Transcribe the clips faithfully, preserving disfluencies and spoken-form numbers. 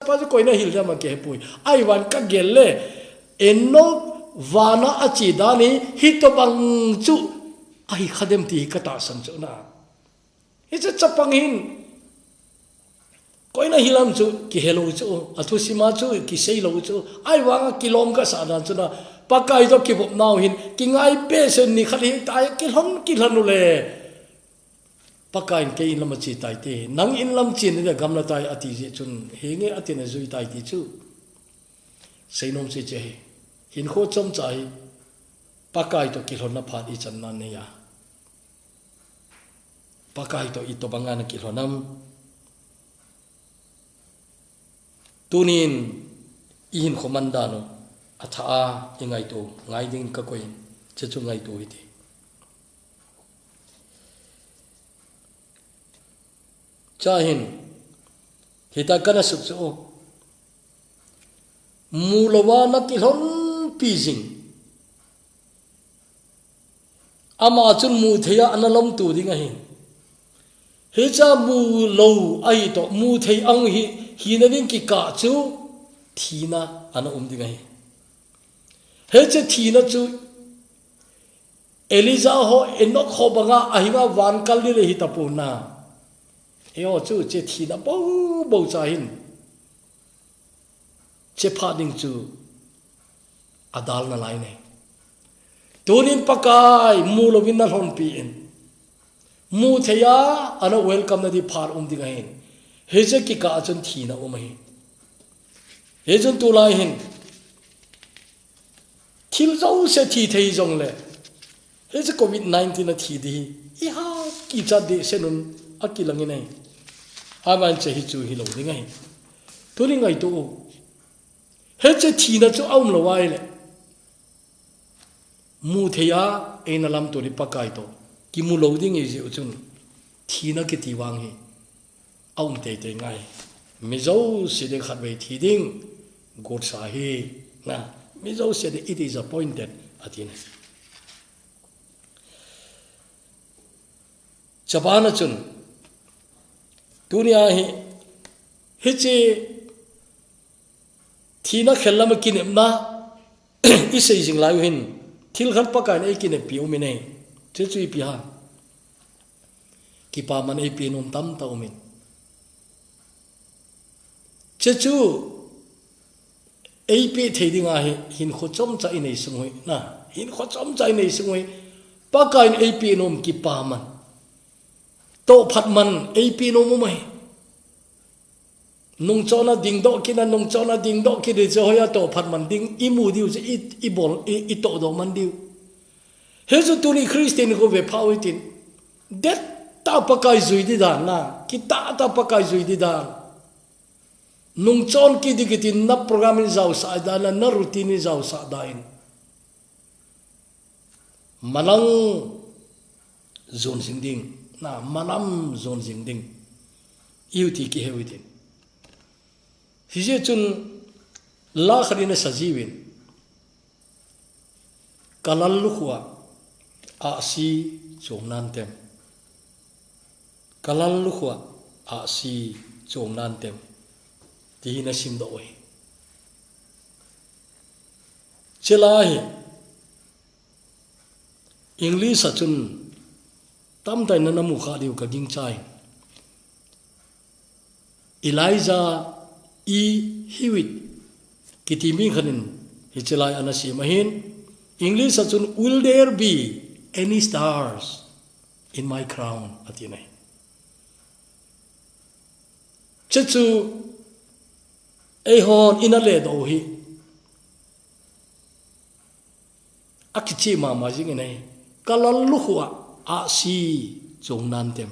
pa chu koina hil dem a kihepoi. Ahivang kagel le, Enok vana ache dan hi, hitobang chu ahi kha dem ti hi katahsan chu na. Hiche chapang hin, koina hil dem chu kihelou chu, athusima chu kiseilou chu, ahivanga kilom kasah dan chu na, Pakai toh kivop nau hin, kingai behseh in nikhat hitia kilhon kilhon u le. Pakaiyin kei inlam a che tai te, nang inlam che nading a gamla tai ati jeh chun, henge atin ajui tai ti chu. Seinom chu hiche hi. Hinkho chomcha hi, Pakai toh kilhonna phat ichan nan neiya. Pakai toh itobanga nakilhon am. Tunin ihinkho man dan u, athah a ingaito, ngai ding kakoi, hiche chu ngaito hite. Chahin, hitia kana sukchu u. Mulouva nakilhonpi jing. Ama chun mutheiya analamto ding ahi. Hichea mulou ahi toh, muthei ahung hi, hina ding kikah chu, thina ana um ding ahi. Hiche thina chu, Elijah ho, Enok ho banga, ahinga van kal ding le hitapon na. Eiho chu, hiche thina boubou cha hin. Hiche phat ding chu adal nalai nei. Tunin Pakai mulouvin nalhonpi in. Mutheiya ana welcome nading phat um ding ahin. Hiche kikah a chun thina um ahi. Hichun tulai hin. Thil jouse thi thei jongle, hiche covid nineteen a thi ding hi, iha kicha dehset un akilang in ahi. Aban hiche hi chu hilou ding ahi. Tuni ngaito u. Hiche thina chu aum lou ahile, mutheiya eina lamto ding Pakai toh kimu lou ding ahi jeh u chun, thina kiti vang hi aum teitei ngai. Mi jouse ding khatvei thi ding, gotsa hi, na, mi jouse ding, it is appointed, ati na. Chapang a chun, tunia hi, hiche thina khel lama kinepna, isei jing lai u hin, thil khat Pakaiyin eikineppi um in ahi, hiche chu ipi ham. Kipaman eipe nom tamtah um in. Hiche chu, eipe thei ding ahi, hinkho chomcha inei sung u hi, na, hinkho chomcha inei sung u hi, Pakaiyin eipe nom kipaman. Tohphat man, eipe nom um ahi. Nungchona dingdoh kit na, nungchona dingdoh kit ding chu hoiya tohphat man ding, imu diu chu i, ibol, i, itohdoh man diu. Hichu tuni Christian ho ve pha u hitin. Dettah Pakai jui ding dan na, kitahtah Pakai jui ding dan. Nungchon kit ding kitin na program in jaosah dan, na routine in jaosah dan. Manlang jon jing ding, na manam jon jing ding. Iu ti kihe u hitin. Hijeh chun la khat in asa jiuvin. Ka lallukhuh a ahsi chong nantem. Ka lallukhuh a ahsi chong nantem. Ti hi na simdoh u ahi. Hiche la hi. English a chun tamtah in na mu kha diu ka gingchai. Elijah E. Hewitt kiti mi khat in hiche la hi ana sim ahin, English a chun, "Will there be any stars in my crown?" ati nai. Hiche chu eihon ina ledoh u hi akicheh mama jing in ahi. Ka lallukhuh a ahsi chong nantem.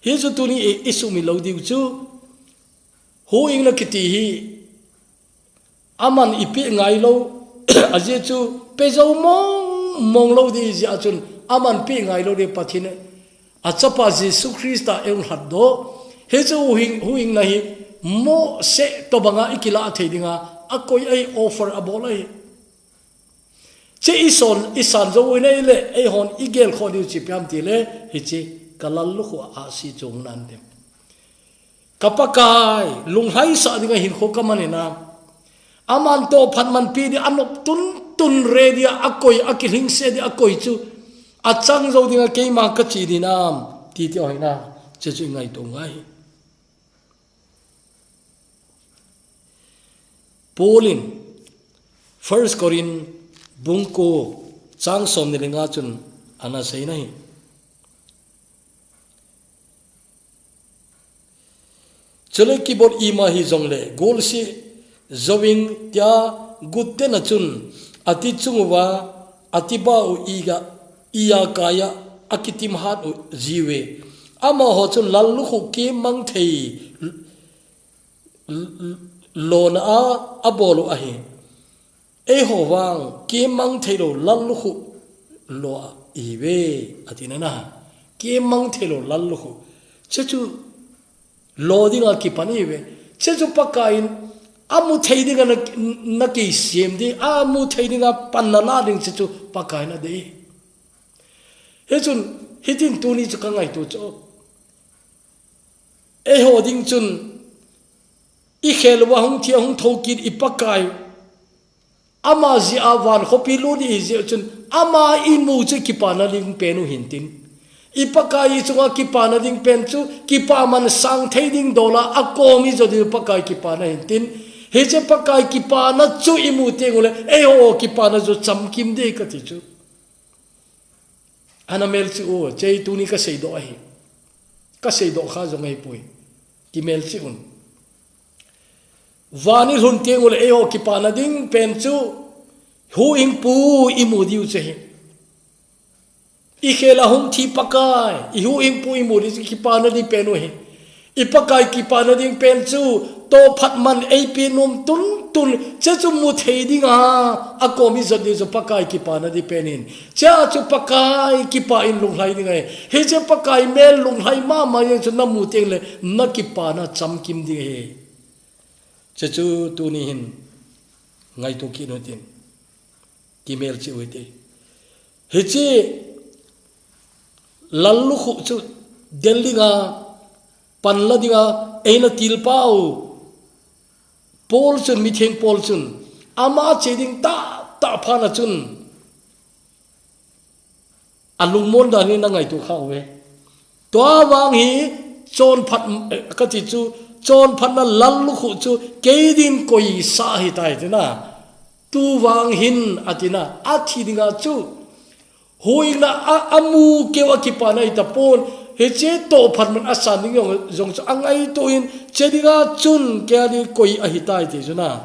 Hichu tuni i, isumil lou diu chu, huhhingna kiti hi, aman ipeh ngai lou, ajeh chu pe jou mong mong lou ding jeh a chun, aman peh ngai lou ding Pathen a chapa Jesu Christa eihung lhatdoh. Hichu huhhing, huhhingna hi Mose tobanga ikilah thei dinga akoi ahi, offer abol ahi. Hiche ison, isan jou u ahile, eihon igel khoh diu chu ipi ham tile, hiche ka lallukhuh a ahsi chong nantem. Ka Pakai, lunglhaisah dinga hinkho ka man hinam? Aman toh phat manpi dia anop tuntun ready a akoi, akilhingse dia akoi chu, achang jou dinga keima ka che hinam? Ti ti ahi na, hiche chu i ngaito ngai. Paul in First Corinth bung ko chang som ni le nga chun ana seina hi. Chule kibol ima hijongle, golseh jouving tia guttena chun ati chung uva, ati ba u iga, iya kaiya akitim hat u jiuve. Amaho chun lallukhuh kimang thei l-, l-, lona a, abol u ahi. Eiho vang kimang theilou lallukhuh lo a ihiuve, ati na na. Kimang theilou lallukhuh. Hiche chu lo dinga kipan ihiuve. Hiche chu Pakai in amu thei dinga na, na kisem ding, amu thei dinga panna la ding hiche chu Pakai in adei. Hichun, hitin tuni chu ka ngaito chu. Eiho ding chun, i khel uva hung thi a hung thou kit i Pakai. Ama jeh a van khopi lut i hi jeh chun, ama i mu chu kipana ding pen u hintin. I Pakai i chunga kipana ding pen chu, kipaman sang thei ding dola, akom i jo ding Pakai kipana hintin. Hiche Pakai kipana chu i mu teng ule, eiho kipana chu chamkim ding kati chu. Ana melchih u, hiche tuni ka seidoh ahi. Ka seidoh kha jong ahipoi. Kimelchih un. Van i lhun teng ule eiho kipana ding pen chu huhhingpu i mu diu chu ahi. I khel a hung thi Pakai, i huhhingpu i mu ding chu kipana ding pen u ahi. I Pakai kipana ding pen chu, toh phat man eipe nom tuntun, hiche chu mu thei dinga, akom i jot ding chu Pakai kipana ding pen in. Hiche chu Pakai kipa in lunglhai ding ahi. Hiche Pakai mel lunglhai mama jeng chu na mu teng le, na kipana chamkim ding ahi. Hiche chu tuni hin ngaito kit u hitin. Kimelchih u hite. Hiche lallukhuh chu del dinga, panla dinga, eina tilpau Paul chun, mitheng Paul chun, ama che ding tahtah phat na chun, alungmon dan hi na ngaito kha uve. Tua vang hi chonphat, eh, kati chu, chonphatna lallukhuh chu kei din koisa ahitai tina. Tu vang hin atina, athi dinga chu. Huhhingna a, amu keu a kipana ahitapon, hiche toh phat man asan ding jong, jong chu angaito in, hiche dinga chun kei a ding koi ahitai ti chu na.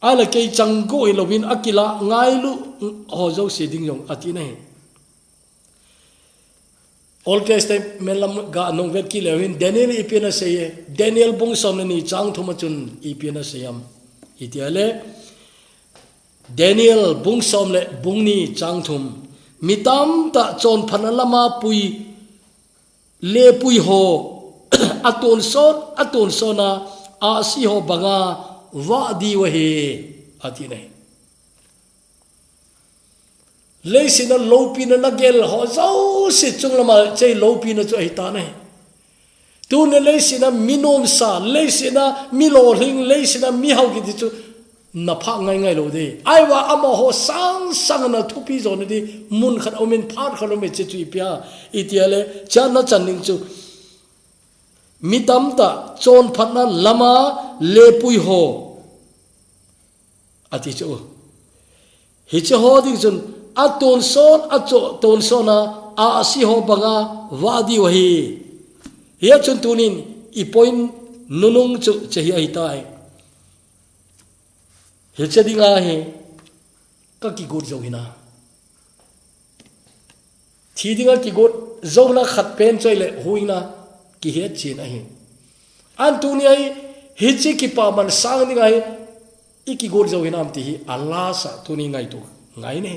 Ahile kei chang go hilouvin akila ngailu ho jouse ding jong ati na hi. Old Testament lam ga nung vet kit leu hin Daniel ipi ana sei e, Daniel bung som le ni chang thum a chun ipi ana sei am. Iti ahile, Daniel bung som le bung ni chang thum. Mi tamtah chonphatna lama pui, lepui ho, atonson, atonsona, ahsi ho banga, vah diu ahi, ati na hi. Leiset a loupina nagel ho jouse chung lama hiche loupina chu ahitan ahi. Tuni leiset a mi nomsa, leiset a mi lolhing, leiset a mi hao kiti chu na phah ngai ngai lou ding. Ahivang amaho sang sang ana thupi jo na ding mun khat aumin phat khat aumin hiche chu ipi ham iti ahile, hiche a na chan ding chu. Mi tamtah chonphatna lama lepui ho. Ati chu. Hiche ho ding chun atonson, acho, tonsona, ahsi ho banga vah diu ahi. Hia chun tunin i point nunung chu hiche hi ahitai. Hiche dinga hi ka kigot jou hinam? Thi dinga kigot jouna khat pen chu ahile huhhingna kihet chen ahi. An tuni ahi, hiche kipaman sang dinga hi i kigot jou hinam ti hi a last a tuni ngaito ngai ne.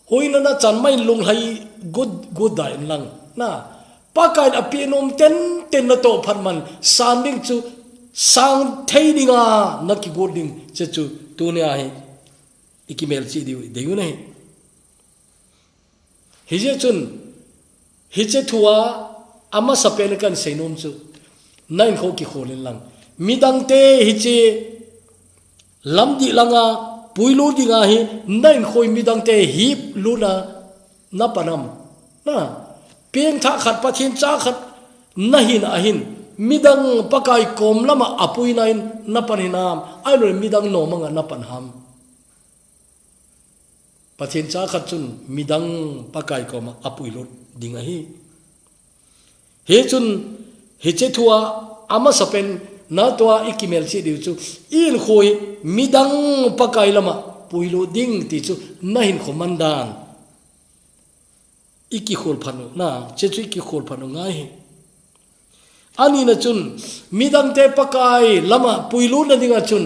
Huhhingna na chan mai in lunglhai got, got da in lang. Na, Pakai in apeh nom tenten na toh phat man san ding chu sang thei dinga na kigot ding hiche chu tuni ahi. I kimelchih diu, deiu na hi. Hijeh chun, hiche thu a, amasa pen a kan seinom chu. Na hinkho kikhol in lang. Midangte hiche lamdih langa puilut dinga hi na hinkho hi midangte hip luna na pan am. Na pengthah khat, Pathen cha khat na hina ahin, midang Pakai kom lama apuina in na pan hinam, ahilou le midang nom anga na pan ham. Pathen cha khat chun midang Pakai koma apuilut ding ahi. Hichun, hiche thua amasapen na tua i kimelchih diu chu, i hinkho hi midang Pakai lama puilut ding ti chu na hinkho mandan i kikhol phat u, na, hiche chu i kikhol phat u ngai hi. Anina chun, midangte Pakai lama puilutna dinga chun,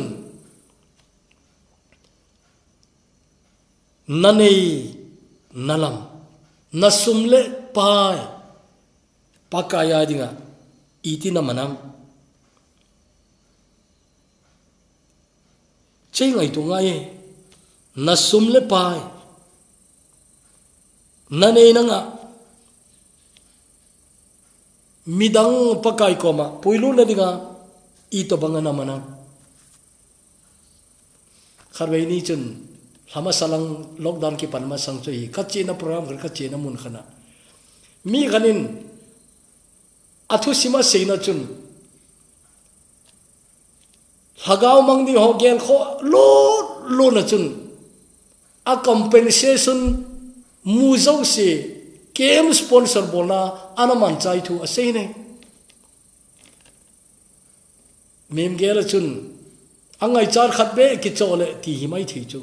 na nei, na lam, na sum le pai, Pakai a dinga iti na man am. Hiche ngaito ngai e, na sum le pai, na nei na ngah, midang Pakai koma puilutna dinga itobanga na man am. Khatvei ni chun, lha masa lang lockdown kipan masang chu hi, ka chena program khat, ka chena mun khat a, mi khat in athusim aseina chun, lhagao mang ding ho gelkhoh lut lut na chun, a compensation mu jouse, camp sponsor bolna ana manchai thu asei ne. Mimgel a chun, angaichat khat beh kichoh le ti hi mai thei chu.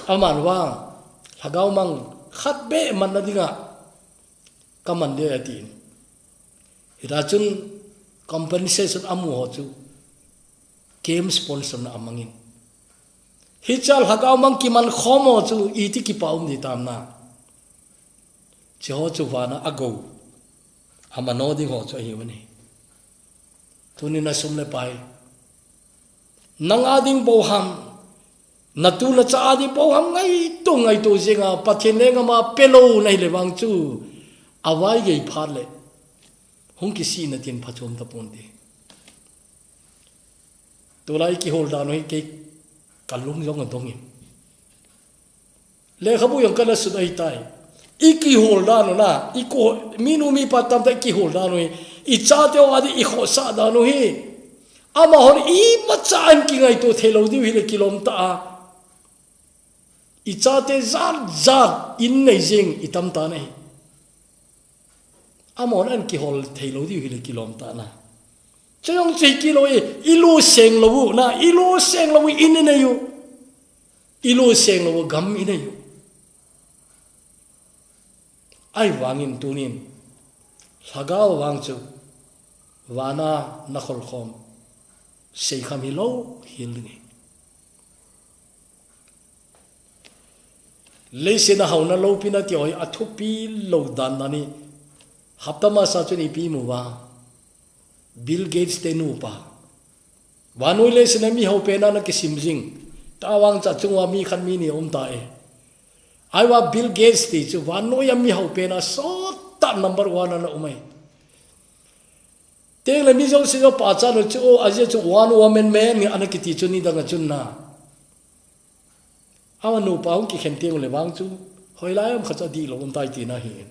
Aman vang, lhagao mang khat beh manna dinga ka man ding ahi ati. Hita chun compensation amu ho chu camp sponsor na amangin. Hiche lhagao mang kiman khom ho chu iti kipa um ding tam na. Hiche ho chu vana agou, amano ding ho chu ahiu ve. Tuni na sum le pai, nang a ding bou ham, na tu na cha a ding bou ham, ngaito ngaito jeng a, Pathen lenggam a pelou na hile vang chu, avai gei phat le hung kisih na tin phatchom tapon te. Tulai kihol dan u hi kei kalung jong adong in. Lekhabu jong kana sut ahitai. I kihol dan u na, i ko, minu mipa tamtah i kihol dan u hi, i chate ho a ding i khohsah dan u hi, amahon imacha ahin kingaito thei lou diu hile kilom tah a. I chate jat jat in nei jeng i tam tan ahi. Amahon ahin kihol thei lou diu hile kilom tah na. Chujong chu hi kilou e, i lu seng lou u na, i lu seng lou u in i nei u. I lu seng lou u gam i nei u. Ahivangin tunin, lhagao vang chu, vana na kholkhom, seikham hilou hel ding ahi. Leiset a hauna loupina ti ho hi athupi lou dan dan hi, hapta masa chun ipi imu uva, Bill Gates te nupa. Vannoi leiset a mi hou pen a ana kisim jing. Tavang cha chung uva mi khat mi ni aum tai. Ahivang Bill Gates ti chu vannoi a mi hou pen a sot tah number one ana um ahi. Tengle mi jouse jong pachat u chu, o, ajeh chu one woman man ana kiti chu nidang a chun na. Ama nupa hung kikhen teng le vang chu, hoilai ham khat chu adihlou um tai tina ahi.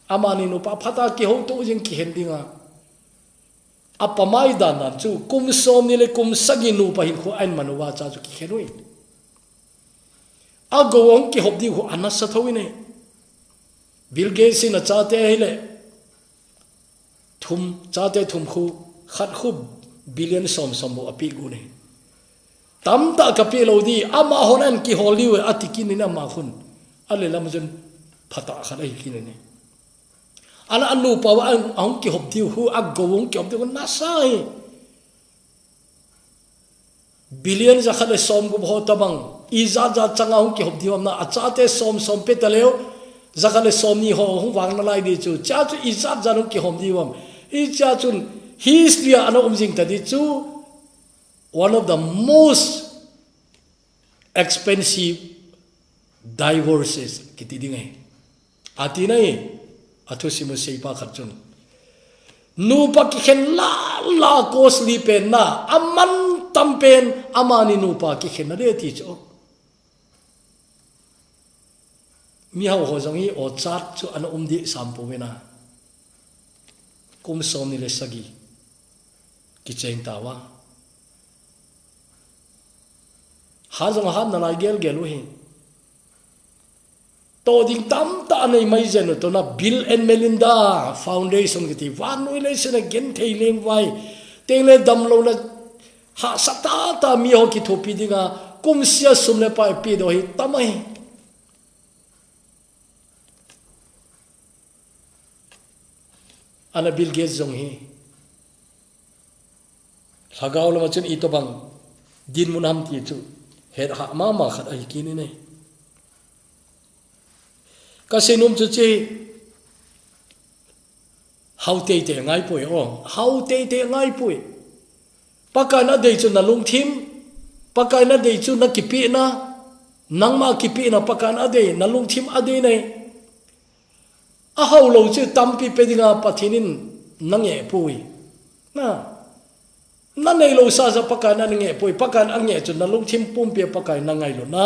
Amani nupa phat a kihouto jing kikhen dinga. Apa mai dan dan chu, kum somni le kum sagi nupa hinkho ahin man uva cha chu kikhen u ahi. Agou hung kihop diu khu anasa thou in ahi. Bill Gates in achate ahile, thum, chate thum khu, khat khu billion som som bou apeh got in ahi. Tamtah kapeh lou ding, amahon ahin kihol diu ahi, ati kit in ama khun. Ale lam chun phatah khat ahi kit in ahi. Ana anupa uva ahung kihop diu khu, agou hung kihop diu khu nasa ahi. Billion jakhat le somgup ho tabang, ijat jat changa hung kihop diu ham na, achate som som pe taleu, jakhat le somni ho hung vang nalai ding chu, chea chu ijat jat hung kihop diu ham. Hichea chun history a ana um jing ta ding chu, one of the most expensive divorces kiti ding ahi. Ati nai, athusim u seipa khat chun. Nupa kikhen la la costly pen na, aman tam pen, amani nupa kikhen na de ti chu. Mi hau ho jong hi o chat chu ana um di sampu vena. Kum som ni le sagi. Kicheng tawa. Ha jong ha na lai gel gel u hi. To ding tam ta nei mai jen to na Bill and Melinda Foundation kiti van nui le sina gen thei leng vai. Teng le dam lo na ha sa ta ta mi ho kithopi dinga kum sia sum le pai pi do hi tamai. Ana Bill Gates jong hi. Lhagao lama chun i to bang din mun ham ti chu. Het ha ma ma khat ai kini nei. Ka sinum chu chi. Hau tei tei ngai pui o. Hau tei tei ngai pui. Pakai na dei chu na lungthim. Pakai na dei chu na kipi na. Nangma kipi na pakai na dei na lungthim a dei nei. A hau lo chu tampi pe dinga Pathin in na nge pui. Na. Na nei lo sa sa pakai na nge pui. Pakai na nge chu na lungthim pumpi pakai na ngai lo na.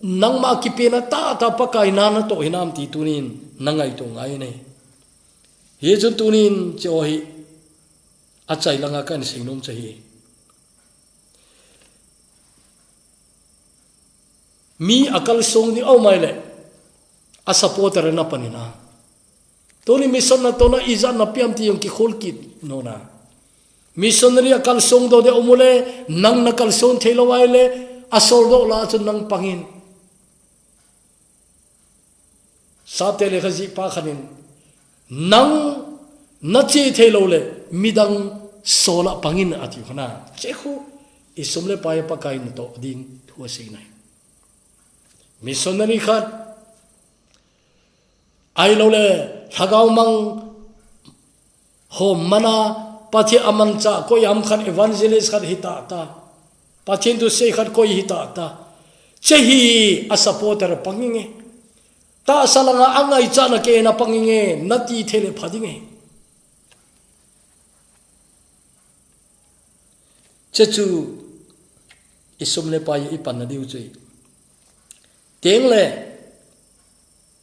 Nangma kipina ta ta pakai na na to hinam ti tunin na ngai to ngai nei. Hi chun tunin che o hi a chai langa kan sing nom che hi. Mi a kalsong di au mai le a supporter na panina. Tuni mission na tona ija na piam ti yong ki khol kit no na. Missionary a kalsong do de umule nang na kalsong thei lo ai le a sol do la chu nang pangin. Sa te le kha ji pa khanin nang na chi thei lo le midang sola pangin a ti khana. Che khu i sum le pai pakai na to ding thu a sei nai. Missionary khat ai lo le lhagao mang ho mana Pathin a man cha koi ham khat evangelist khat hi ta ta. Pathin tu sei khat koi hi ta ta. Che hi a supporter pangin nge. Ta salanga a ngai cha na ke na pangin nge na ti thei le pha ding nge. Che chu i sum le pai i pan na diu chu. Teng le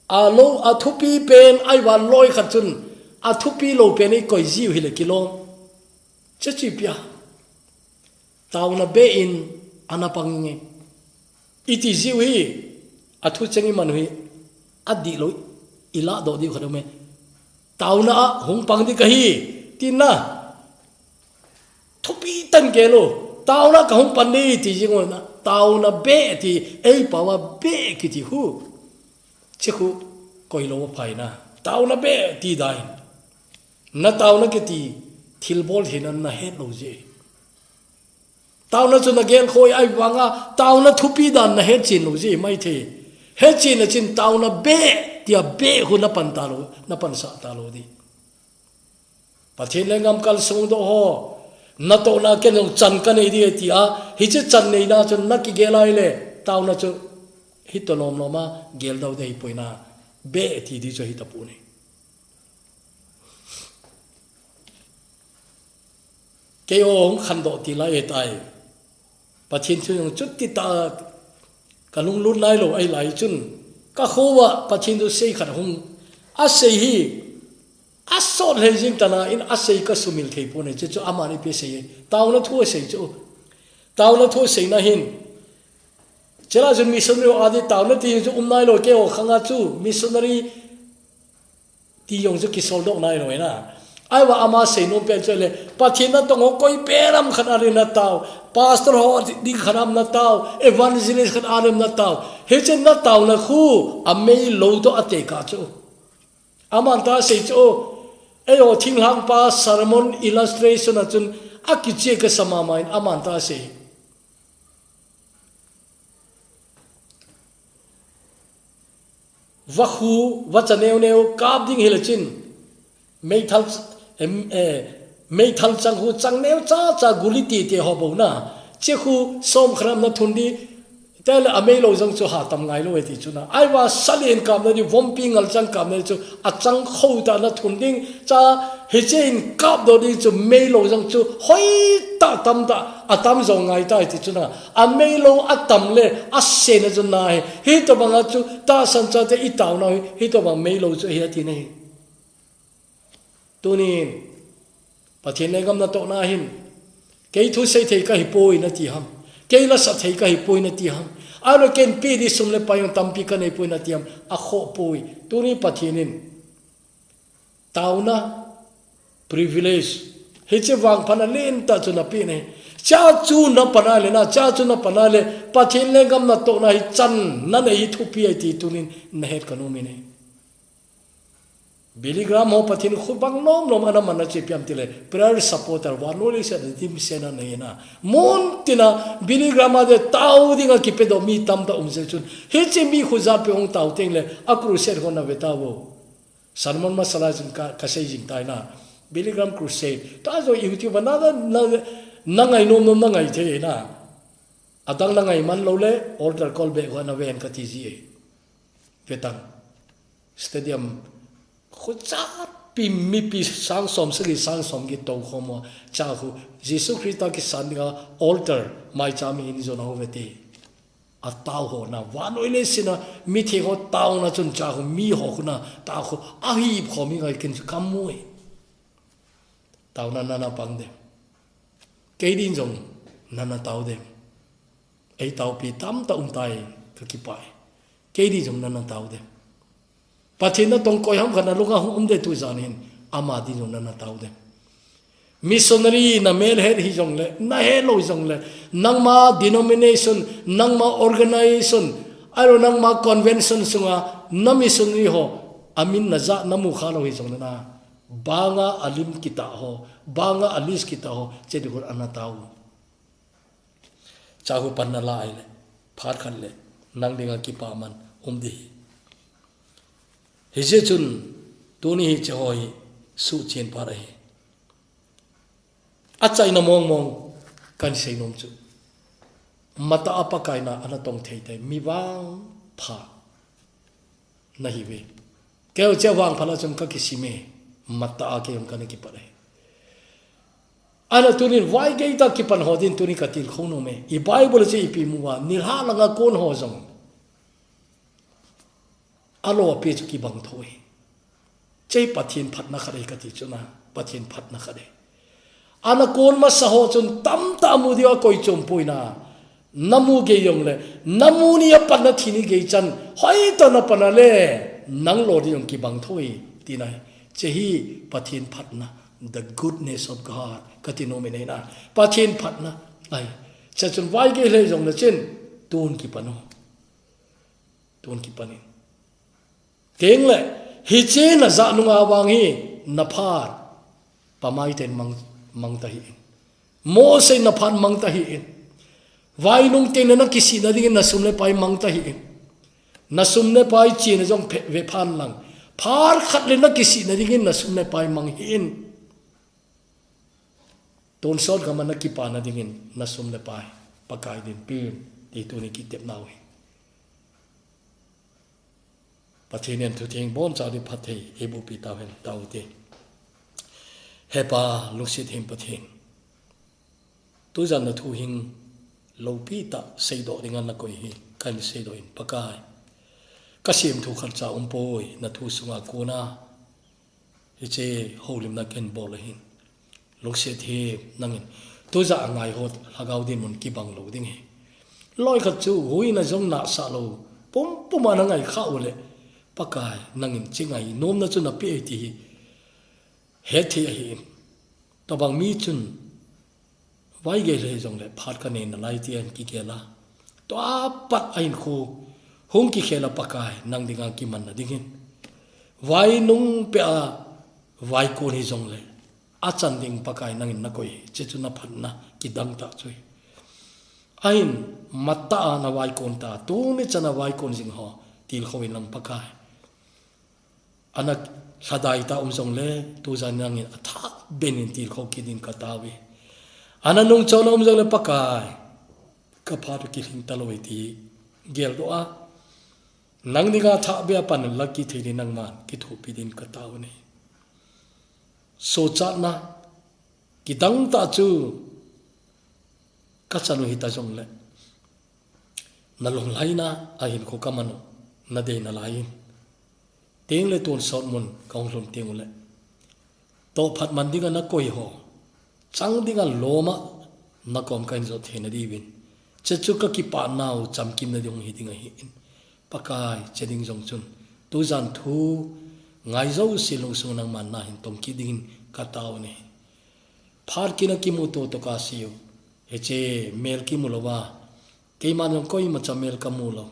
a lo a thupi pen ai van loi khat chun a thupi lo pen i koi jiu hi le kilom. Che chi pia. Tauna be in ana pangin nge. I ti jiu hi a thu cheng i man hui a di lo i la do diu khat me. Tauna a hung pang di ka hi ti na. Thupi tan ke lo. Tauna ka hung pan ni ti jing na. Tauna be ti ei pawa be kiti hu. Che khu koi lo pai na. Tauna be ti dai. Na tauna kiti thil bol hi na na het lo je. Tauna chu na gel khoi ai vanga tauna thupi dan na het chin lo je mai the. Het chin na chin tauna be tia be khu na pan ta lo na pan sa ta lo di. Pathin le ngam kal sung do ho. Na to na ken jong chan ka nei di tia. Hi che chan nei na chun na ki gel ai le. Tauna chu hi to lom loma gel dau dei pui na. Be ti di chu hi ta pu ni. Kei o hung khan do ti lai e tai. Pathin thu jong chut ti ta ka lunglut nai lo ai lai chun ka khowa Pathin thu sei khat hung a sei hi a sot hlei jing tana in a sei ka sumil thei pon e che chu amani pe sei tauna thu a sei chu tauna thu a sei na hin chela jun missionary a di tauna ti chu um nai lo ke o khanga chu missionary Ti jong chu kisol doh nai lo ina. Aiwa ama sei nom pen chu le, Pathin na tong ho koi pelam khat a ri na tau, pastor ho ding khat am na tau, evangelist khat a ri na tau. Hiche na tau na khu, a mei lo to a te ka chu. Aman ta sei chu, ei o thinglhang pa sermon illustration a chun, a kichia ka sa mama in aman ta sei. Va khu, va cha neu neu, kap ding hi le chin. Meithal, em, eh, meithal chang khu, chang neu cha cha guli ti ti ho bo na. Che khu, som khram na thun di, Tele a meilou jong chu ha tam ngai lou e ti chu na. Ai va salen kap na di vompi ngal chang kap na di chu a chang kho ta na thun ding cha hiche in kap do ding chu meilou jong chu hoi ta tam ta a tam jong ngai ta e ti chu na. A meilou a tam le a se na chu na hi. Hi to bang a chu ta san cha te i tau na hi. Hi to bang meilou chu hi a ti na hi. Tunin, Pathen lenggam natoh na hin, kei thu sei thei ka hi poi na ti ham, kei la sa thei ka hi poi na ti ham, a lo ken pi di sum le pai jong tampi ka nei poi na ti ham, a kho poi. Tunin Pathen in, tauna, privilege, hiche vangphat na len ta chu na pi ne. Cha chu na pana le na, cha chu na pana le, Pathen lenggam natoh na hi chan, na nei hi thupi ai ti tunin, na het ka nu mi ne. Billy Graham ho Pathen khu bang nom nom ana man a che piam tile prayer supporter wa no le se dim se na nei na. Mun tina Billy Graham a de tau ding a kipe do mi tam ta um se chun. Hiche mi khu ja pe hong tau teng le a crusade ho na ve ta vo. Sermon masala jing ka, ka sei jing tai na. Billy Graham crusade. Ta jo YouTube na na na, na ngai nom nom na ngai the na. Adang na ngai man lo le altar call be ho na ven ka ti ji e. Ve tang. Stadium khu cha pi mipi sang som sagi sang som gi to khomo cha khu Jesu Christa kisan dinga altar mai cha mi in zona ho ve te. A tau ho na vanoi le sina mi the ho tau na chun cha khu mi ho khu na tau khu a hi kho mi ngai kin chu kam mui. Tauna nana pang dem. Kei din jong nana tau dem. Ei taupi tam ta um tai ka kipai. Kei din jong nana tau dem. Pathen na tong koi ham khat na lunga hung um de tu jan hin ama din jong nana tau dem. Missionary na mel het hi jong le, na he lo jong le, nangma denomination, nangma organization, aro nangma convention sunga na missionary ho amin na ja na mu kha lo hi jong le na. Banga a lim kita ho, banga a list kita ho, che di hur ana tau. Cha hu pan na la ai le, phat khat le, nang dinga kipa man, um di hi. Hi je chun, tuni hi che ho hi, su chen par ahi. A chaina mong mong, kan sei nom chu. Mata a Pakai na ana tong thei thei, mi vang pha. Na hi ve. Keu che vang phala chun ka kisime. Mata a kei jong ka na kipat e. Ana tunin vai gei ta kipan ho din tunin ka til khong no me. I Bible che ipi mu va. Nilha langa kon ho jong. A lo a pe chu kibang tho e. Che Pathen phatna khat e ka ti chu na. Pathen phatna khat e. Ana kon masa ho chun tam ta mu diu a koi chom pui na. Na mu gei jong le, na mu ni a pan na thi ni gei chan, hoi ta na pan a le, nang lo di jong kibang tho e, ti na hi. Che hi Pathen phatna, the goodness of God, ka ti nom in na. Pathen phatna, ai. Che chun vai gei le jong le chin, tun kipan o. Tun kipan in. Teng le, hi che na ja nunga vang hi, na phat, pa mai ten mang, mang ta hi in. Mose na phat mang ta hi in. Vai nung teng le na kisih na dingin na sum le pai mang ta hi in. Na sum le pai chi na jong phe, ve phan lang. Phat khat le na kisih na dingin na sum le pai mang hi in. Tonsot gam a na kipa na dingin na sum le pai. Pakai din pin, ti tuni kitep nau hi. Pathen in thu theng bon cha di phat thei, ei bupi tau hen tau te. He Pa, lungset him Pathen. Tu jan na thu hing lopi ta seidoh ding a na koi hi, kan seidoh in Pakai. Ka sem thu khat cha um poi, na thu sunga kona. Hiche holimna ken bol ahin. Lungset hi nangin. Tuja a ngai ho lhagao dinmun kibang lo ding hi. Loi khat chu huina jong nasa lo. Pum pum a na ngai kha u le. Pakai nangin chi ngai nomna chu na pe ti hi. He thi ahi in. Tabang mi chun Vai gei le jong le phat ka nei na lai ti an kigel a. Tua pat a in khu hung kikhel a Pakai nang dinga kiman na dingin. Vai nung pe a vai kun hi jong le. A chan ding Pakai nangin na koi hi. Che chu na phatna kidang ta chu hi. A in mat ta a na vai kun ta. Tu ni chan a vai kun jing ho. Til kho in lang Pakai. Ana lhadai ta um jong le, tujan nangin a thah ben in til kho kit in ka tao e. Ana nung chon a um jong le Pakai, ka phat u kilhing ta lo e ti, geldoh a, nang dinga thahbeh a pan la kithei ding nangman kithopi din katao e. Sochatna kidang tah chu kachan u hita jongle, nalunglhaina a hinkho kaman u nadei nalai in, tengle tonsot mun kahung lhun teng ule, tohphat man dinga nakoi ho chang dinga lom a nakom kahin jot theina diuvin, chuche chu kakipah nau chamkimna ding hung hi ding ahin, Pakai, chuche ding jong chun tujan thu ngai jouse lungsung nangman nahin tong kit dingin katao e. Phat kit a kimuto tokah sei u. Hiche mel kimu louva, keiman jong koimacha mel kamu lou,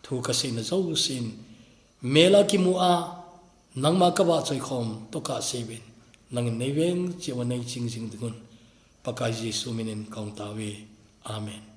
thu kaseina jousen mel a kimu a nangma kavahchoi khom tokah sei uvin, nangin neiveng cheh uva neiching jing dingun, Pakai Jesu minin kahung tao e. Amen.